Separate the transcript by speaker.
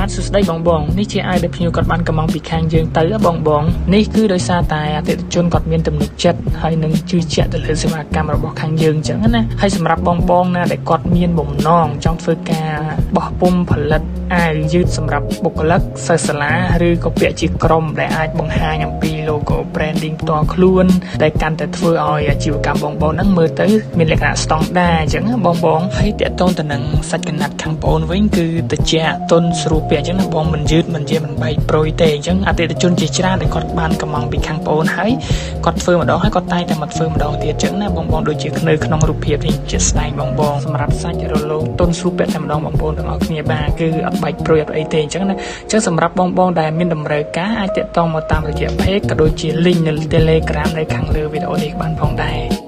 Speaker 1: បាទសួស្តីបងបងនេះជាអាវដែលភ្ញៀវគាត់បានកម្មង់ពីខាងយើងទៅបងបងនេះគឺដោយសារតែអតិថិជនគាត់មានទំនុកចិត្តហើយនឹងជឿជាក់ទៅលើសេវាកម្មរបស់ខាងយើងអញ្ចឹងណាហើយសម្រាប់បងបងណាដែលគាត់មានបំណងចង់ធ្វើការបោះពុម្ពផលិតអាវយឺតសម្រាប់បុគ្គលិកសិស្សសាលាឬក៏ពាក់ជាក្រុមដែលអាចបង្ហាញអំពី logo branding ផ្ទាល់ខ្លួនដែលកាន់តែធ្វើឲ្យអាជីវកម្មបងបងហ្នឹងមើលទៅមានលក្ខណៈស្តង់ដារអញ្ចឹងណាបងបងហើយតាក់ទងទៅនឹងសាច់កណាត់ខាងបងវិញគឺតិចទន់ស្រួលពាក់អញ្ចឹងណាបងមិនយឺតមិនយាមិនបែកប្រុយទេអញ្ចឹងអតិថិជនជាច្រើនដែលគាត់បានកម្មង់ពីខាងបងហើយគាត់ធ្វើម្ដងហើយគាត់តែងតែមកធ្វើម្ដងទៀតអញ្ចឹងណាបងបងដូចជានៅក្នុងរូបភាពនេះជាស្ដែងបងបងសម្រាប់សាច់រលោងទន់ស្រួលពាក់តែម្ដងបងប្អូនទាំងអស់គ្នាបាទគឺអត់បែកប្រុយអត់អីទេអញ្ចឹងណាអញ្ចឹងសម្រាប់បងបងដែលមានតម្រូវការអាចតាក់ទងមកតាមរយៈ page ក៏ដូចជា link នៅ Telegram នៅខាងលើវីដេអូនេះបានផងដែរ។